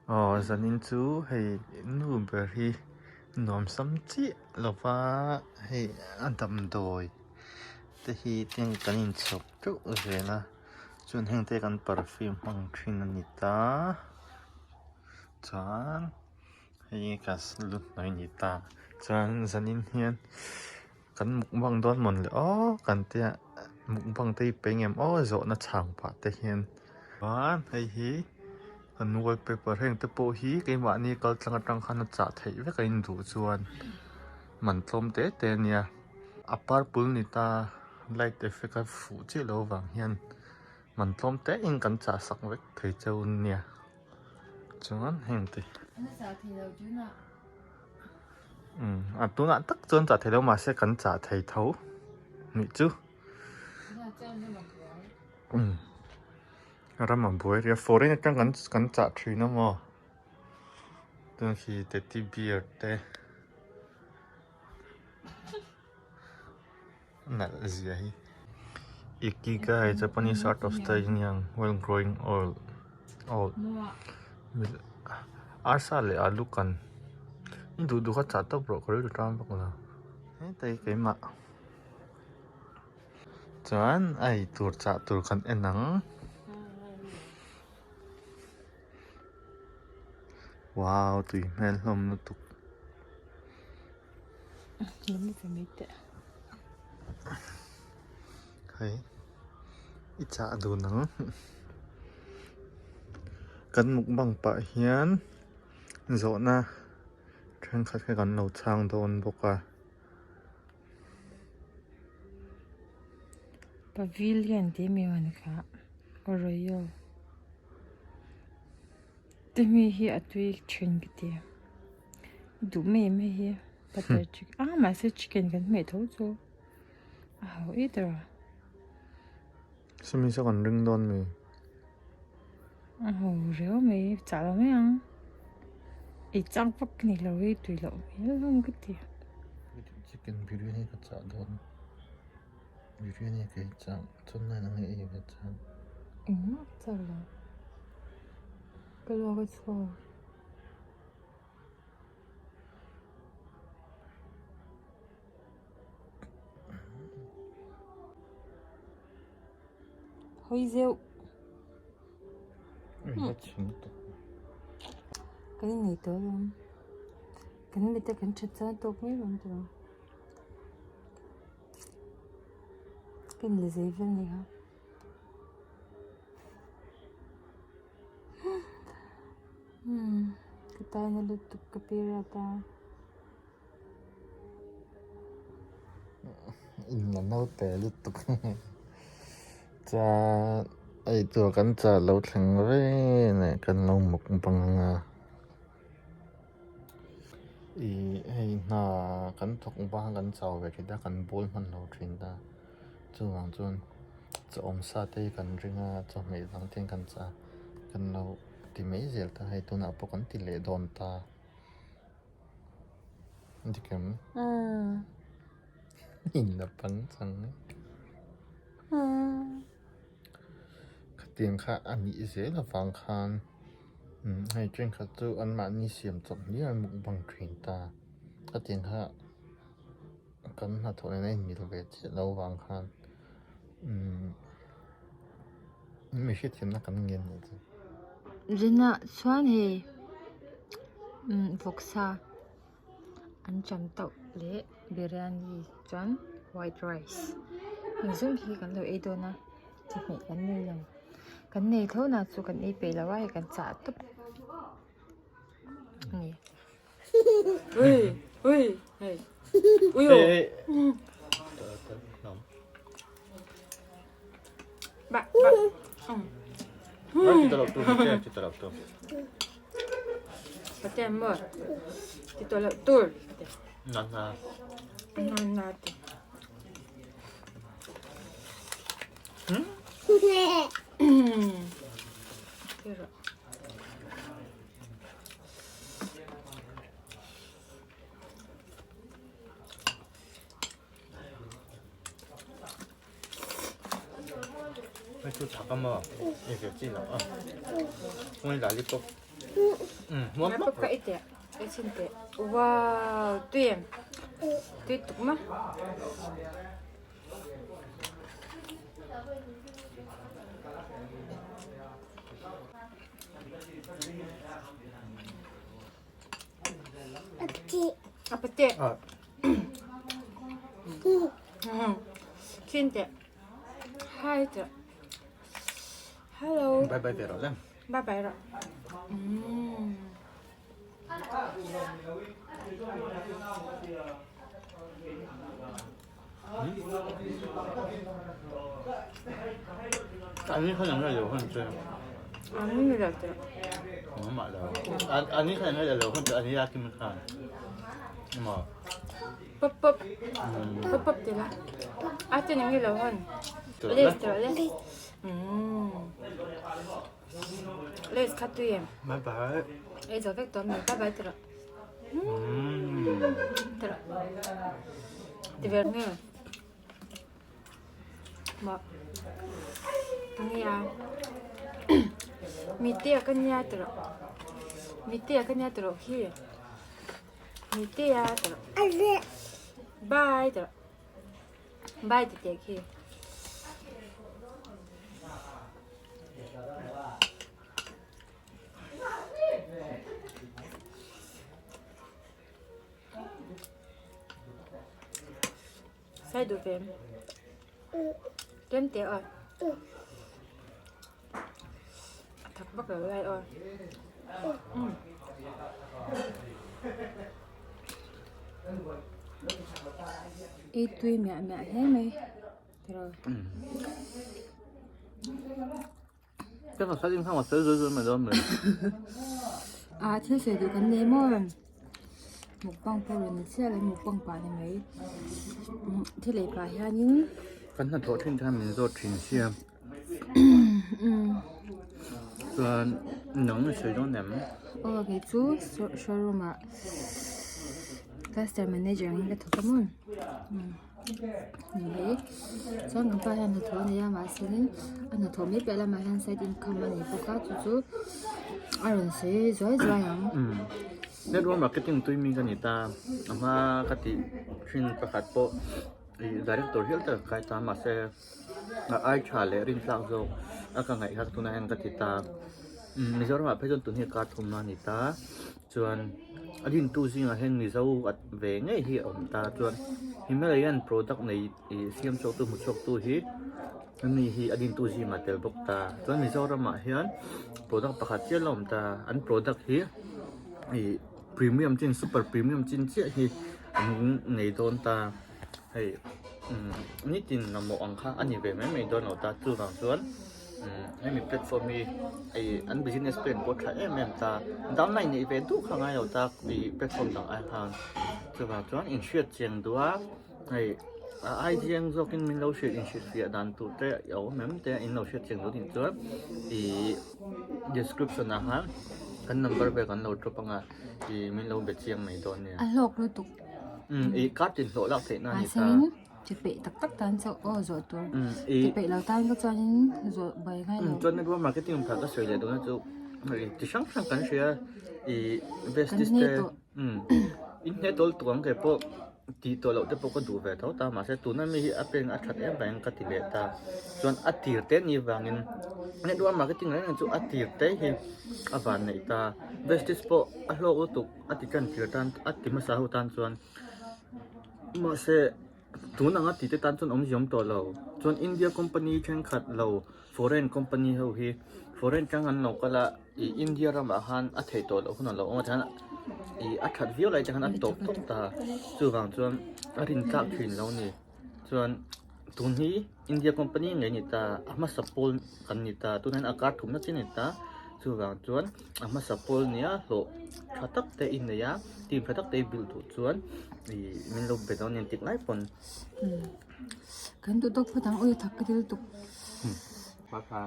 Aw zanin chu hei nu ber hi nuam sam chiah lova hei a damdawi te hi tiang kan inchhawp teuh zel a chuan heng te kan perfume hmang thin a ni ta chuan hei ka lu hnuai a ni ta chuan zanin hian. Kan mukbang dawn mawn le aw kan tia mukbang te hi pe ngem aw zawhna chhang pah te hian chuan hei hi kan wallpaper heng te pawh hi keimahni kal tlang atang khan a chah theih vek a induh chuan man tlawm te te a nia a purple ni ta light effect a fuh chiah loh avang hian man tlawm te in kan chah sak vek thei cheu nia chuan heng te. Umm a tunah tak chuan chah thei lo mahse kan chah thei tho nih chu umm ram a buai ria foreign atang kan kan chah thin a maw tun khi teddy bear te nalh zia hi ikigai Japanese art of staying young while growing old old arsa leh alu kan i duh duh kha chah tawp rawh ka rilru tan vak lo hetai keimah chuan a ei tur chah tur kan en ang wow tui hmel hlawm lutuk. Hei i chah dun ang kan mukbang pah hian zawhna thenkhat kha kan lo chhang dawn bawk a. Pavilion tih mi a ni kha royal te mi hi a tui thin ka ti. Duh mai mai hi butter chicken ah mahse chicken kan hmeh tho chu a hau e tawh a. Sawmi saw kan ring dawn mi. A hau riau mai chah lo mai ang ei chak vak ni lo hi tui loh hmel hlawm ka ti. Chicken biryani ka chah dawn biryani ka ei chak chuan nai ang ei ve chak. Engmah ka chak lo ka luak a chhuak. Hawi zeuh. Kan innei tawh alawm. Kan mit a kan that chuan a tawk mai lo ang tiraw. Ka inla zei vel a ni kha. Ka taina lutuk ka period a. In la naute lutuk chuan eitur kan chah lo thleng reng leh kan lo mukbang anga ih hei hna kan thawk bang kan chau ve thin a kan bawl hman lo thin a chuvang chuan. Chaw awm sa te hi kan ring a chawhmeh dang te kan chah a kan lo ti mai zel ta hei tunah pawh kan ti leh dawn ta dik em in la pang chang e khatiang kha a nih zel avang khan hei thenkhat chu anmahni siam chawp hliah an mukbang thin ta khatiang kha. Kan hnathawh nen a inmil ve chiah lo vang khan umm mi hriatthiamna kan ngen leh chu. Rinah chuan hei vawksa an chan tauh leh biryani chuan white rice engzawng hi kan lo ei dawn a chawhmeh kan nei lo kan nei tho na chu kan ei peih lo a hei kan chah tawp a ni. Hei chu thak a maw? Ei ve chi loh a. Kawng lollipop. Pop ka ite e chin te. Wow, tui em. Tui tuk ma. Apate. Khin te. Hi te. Hello. Bye bye ve rawh le. Bye bye rawh. Ani kha nang lo hon che. Ani ni lo te. Ma lo. Ani kha nang lo hon che ani ya kim khan. Ma. Pop pop. Pop pop te la. A te nang lo hon. Les te le. Les kha tui em. Bye bye. Ei zo vek tawh mi bye bye ti rawh. Ti rawh. Ti vel nge. Maw. Nia. Mitea ka nia ti rawh. Mitea ka nia ti rawh khi. Mitea ti rawh. Bye ti rawh. Bye ti teh khi. Sai duh ve em? Tlem teh aw. A thak vak lo lai aw. Ei tui miah miah hle mai tiraw. Ka va khalin kha ma fel zul zul mai dawn mai. A thil sawi duh kan nei maw? Mukbang pawh rawn ni chiah lo mukbang pah ni mai. Thil ei pah hianin. Kan hnathawh thin khan min zawt thin sia. Chuan nang i sawi dawn em? Aw kei chu showroom ah cluster manager angin ka thawk a maw. Ni mai chuan kan pa hian hnathawh a nei a mahse in a hnathawh mai piah lamah hian side income a nei bawk a chu chu a rawn sawi zuai zuai ang. Network marketing tui mi ka ni ta a hma ka tih thin pakhat pawh ih director hial te ka kai ta mahse a ai tha leh rintlak zawk a ka ngaih kha tunah hian ka ti ta Mizoram ah phei chuan tun hi kar thum a ni ta. Chuan a dintu zingah hian Mizo at ve ngei hi a awm ta chuan Himalayan product nei ih siam chhuak tu hmu chhuak tu hi ani hi a dintu zingah tel bawk ta chuan Mizoramah hian product pakhat chiah la awm ta an product hi ih premium chin super premium chin chiah hi an nei dawn ta hei umm nitin mamawh ang kha a ni ve mai mai dawn lo ta chuvang chuan. Hemi platform hi ih an business plan pawh tha em em ta downline neih ve duh kha ngai lo ta ih platform dang ai khan chuvang chuan inhriat chiang duh a hei a ai chiang zawkin min lo hrilh inhrilhfiah dan tur te a awm em te in lo hriat chiang duh anih chuan ih description ah khan kan number vel kan lo drop anga ih min lo be chiang mai dawn nia. A hlawk lutuk. Ih card inhlawh lak theih na a ni ta. Ti peih tak tak tan chauh aw zawh tur. Ti peih lo tan ka chuanin zawh bai ngai lo. Chuan network marketing phah ka sawi leh dawn a chu ti hrang hrang kan hria ih vestige te in hne tawl tuk ang ke pawh tih tawh loh te pawh ka duh ve tho ta mahse tuna mi hi a peng a that em vangin ka ti leh ta chuan a tir te ni vangin network marketing reng reng chu a tir te hi a van neih ta vestige pawh a hlawk lutuk a ti tan tir tan a ti hmasa ho tan chuan. Mahse, tun anga tite tan chuan awmzia awm tawh lo. Chuan India company thenkhat lo foreign company ho hi foreign tang an lo kal a, ih India ramah khan a theih tawh loh hun a lo awm a tihian ih a that viau lai te khan a tawp tawp ta. Chuvang chuan a rin tlak thin lo ni. Chuan tun hi India company ngei a ni ta, a hmasa pawl kan ni ta, tunah hian a kar thumna chi a ni ta. Chuvang chuan a hmasa pawl nia hlawh tha tak te i nei a, team tha tak te i build duh chuan ih min lo be dawn a ni tik lai pawn. Kan duh tawk phawt ang, ui a thak ka ti lutuk. Papa.